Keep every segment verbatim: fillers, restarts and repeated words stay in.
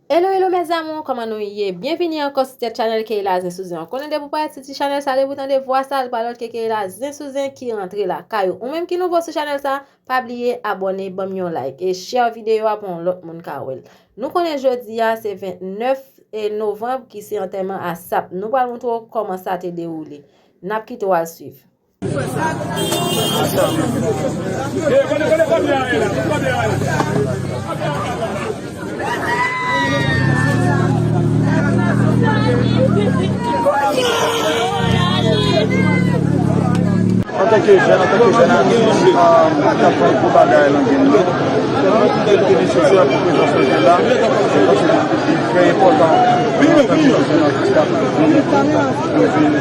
Hello, hello mes amours, kòman nou ye? Byenvini ankò sou tèt chanèl Keyla Zen sou Zen. Ou konnen depi w parèt sou ti chanèl sa, depi w tande vwa sa, l pa lòt ke Keyla Zen sou Zen ki rantre lakay ou. Ou menm ki nouvo sou chanèl sa, pa bliye abòne, ban m yon like e share videyo a pou yon lòt moun ka wè l. Nou konnen jodi a se vennèf novanm ki se antèman ASAP. Nou pral montre w kòman sa te dewoule. N ap kite w al swiv. Antanke jèn, antanke jèn atis, k ap fè gwo bagay nan game nan, li nesesè pou prezans mwen te la. Se paske li trè enpòtan pou nou antanke jèn atis k ap vin, pou vin,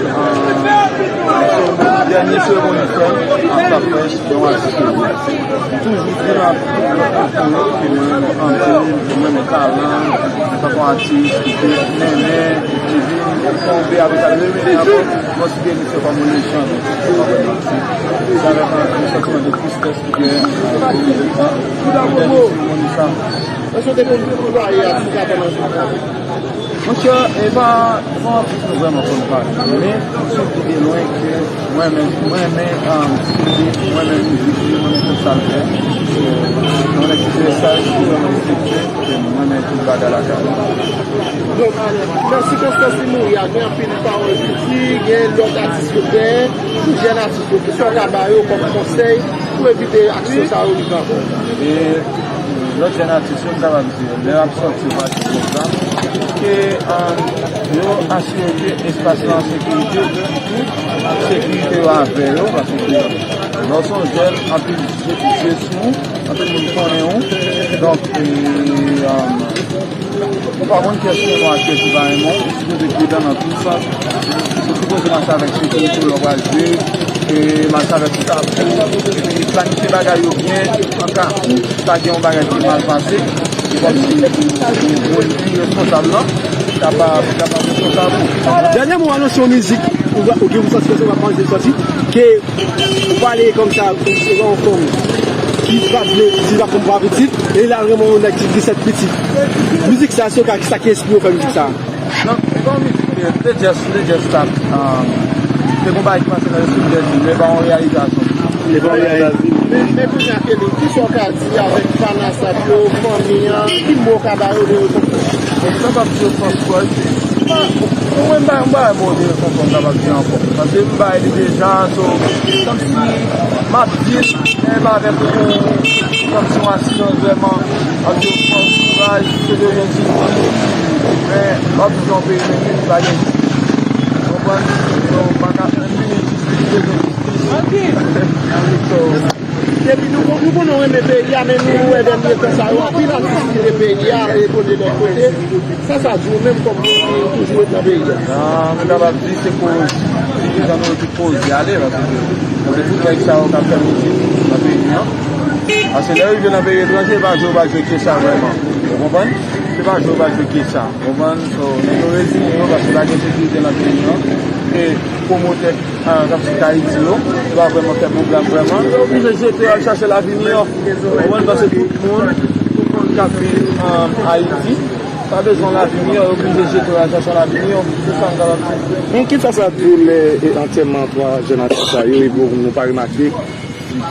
dènye seremoni frè m k ap fè yon atis. M toujou di m ap di yo ke mwen renmen anpil, mwen renmen talan, antanke yon atis, ki te mennen, ki vin tonbe avèk sa, li remene ankò, mwen konsidere misye kòm yon lejann. Se avèk yon santiman de tristès ki gen pou dènye seremoni sa. Èske w te konn plwaye a ti gade nan jounen? Monchè, e pa, e pa yon atis nou vrèman konn pale, men m sot li de lwen ke mwen renmen, mwen renmen, um, site, mwen renmen mizik li, mwen renmen tout sa l fè. Se yon nèg ki trè saj, ki vrèman respekte, e mwen renmen tout bagay lakay li. Donk, nan sikonstans li mouri a, gen anpil pawòl ki di, gen lòt atis yo dèyè, pou jèn atis yo, kisa w ka ba yo kòm konsèy pou evite aksyon sa yo rive ankò? E lòt jèn atis yo, m kapab di yo, lè y ap sòti yo pati pwogram, ke, um, yo asire ke espas la an sekirite, epi tou, sekirite yo avè yo, paske lè w se yon jèn, anpil je, je sou ou, anpil moun konnen ou. Donk, e, um, ou pa konn kiyès ki renmen w ak kiyès ki pa renmen w, ou sipoze pridan nan tout sans. Ou sipoze mache avèk sekirite w lè w pral jwe, e mache avèk tout tabou, epi planifye bagay yo byen, an ka kou, sa gen yon bagay ki mal pase, se kòmsi ou, ou, ou pi responsab lan, kapab, kapab responsab ou. Dènyèman, w anonse yon mizik, ou, ou gen yon santi ke se w ap pale de sòti, ke ou pale kòmsa, se yon fanm ki pa vle, ki pa konn pa pitit, e l al renmen yon nèg ki gen sèt pitit. Mizik sa, se w ka, sa ki enspire w fè mizik sa? Non, e pa yon mizik, e, m te just, m te just tap, um, te gon bagay ki pase nan lespri m, m te di, men pa yon reyalizasyon. Men, men kounye a, Kelly, kisa w ka di avèk fan ASAP yo, fanmi an, ki mo w ka ba yo de rekonfò? Bon, m kapab di yo fòs, fòs. Mwen, m pa, m pa mo de rekonfò m kapab di ankò. Paske m bay li deja, so, kòmsi m ap di l, men pa avèk yon, kòmsi yon asirans vrèman. M ap di yo fòs, kouraj, se de yon ti fi. Men, m ap di yon peyi, men ki pa gen jistis. Konprann? So, m pa ka, menm li menm jistis, li bezwen jistis. Ok. So, Depi nou, nou konnen w renmen peyi a, men nou wè dènye tan sa yo, anpil atis kite peyi a, e kote lòt kote. Sa sa di w menm kòm moun ki toujou ret nan peyi a? Ah, m kapab di se koz, se jan nou ret koze ale, paske se tout nèg sa yo k ap fè mizik nan peyi an. Paske lè yo rive nan peyi etranje, se pa jwe yo pral jwe Kesha vrèman. Ou konprann? Se pa jwe yo pral jwe Kesha. Ou konprann? So, nèg yo reziyen yo paske pa gen sekirite nan peyi an. E pwomotè, ah, k ap sot Ayiti yo, yo pa vrèman fè pwogram vrèman. Yo oblije jete yo al chache lavi miyò. Ou konprann? Paske tout moun, tout moun k ap viv, ah, Ayiti, pa bezwen lavi miyò, yo oblije jete yo al chache lavi miyò. Se sa m kapab di. Men kisa sa di w lè, e, antèman twa jèn atis sa yo, epi nou pa remake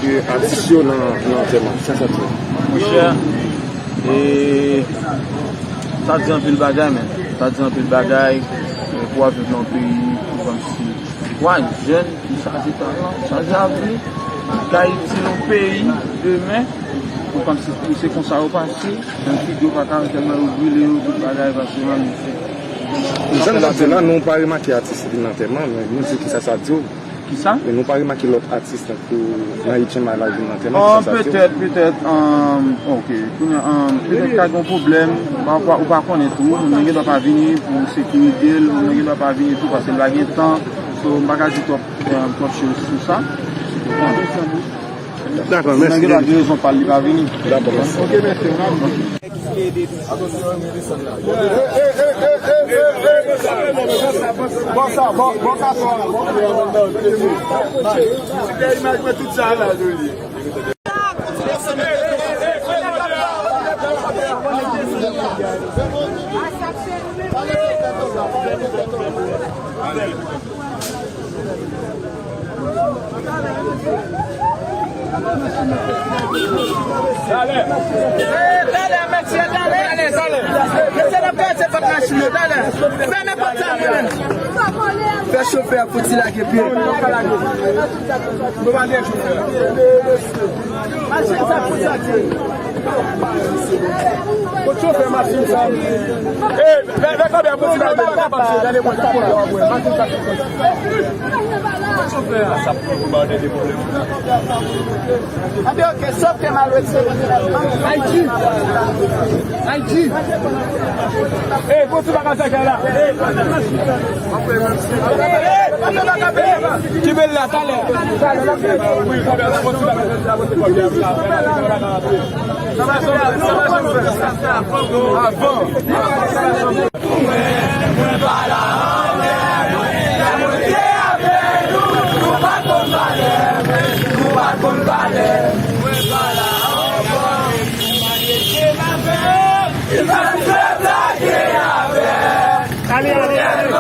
ke atis yo nan, nan antèman? Kisa sa di w? Monchè, e, sa di anpil bagay, men. Sa di anpil bagay, e, pou w ap viv nan yon peyi, pou kòmsi twa jèn ki chaje talan, chaje avni, k Ayiti yon peyi demen, pou kòmsi pou se konsa yo pase, menm figi yo pa ka, tèlman yo brile yo, tout bagay, pase nan misye. Jan m t ap di w la, nou pa remake atis ki vin nan antèman, men nou di kisa sa di w. Kisa? Men nou pa remake lòt atis tankou Nayitjen Malay vin nan antèman, kisa sa di w? Petèt, petèt, um, ok. Kounye a, um, petèt ka gen yon pwoblèm, ou pa, ou pa konnen tou, moun nan gen dwa pa vini pou sekirite l, moun nan gen dwa pa vini tou paske l pa gen tan. So, m pa ka di twòp, um, twòp choz sou sa. Dakò, mèsi. Moun nan gen dwa gen rezon pa l, li pa vini. Dakò, mèsi. Ok, mèsi. Bon sa, bon, bon katon an, bon. Ti fè imaj mwen tout sa la, jodi. Talè. Eh, talè, mesye, talè. Mesye, n ap kase pòt machin yo, talè. Fèmen pòt sa, mwen. Fè chofè a fouti lage pye. Nou pa gen chofè. Machin sa pou sa, ti. Kot chofè machin sa? Eh, vè, vè kanpe a poti la, vè kanpe a poti la, gade mwen, gade mwen, machin sa. Kot chofè a? Sa pou ba de pwoblèm. Anben, ok, sòf ke m al retire. Ayiti. Ayiti. Eh, poti bagay sa ki la. Ki bèl la, talè. Ale, ale, ale.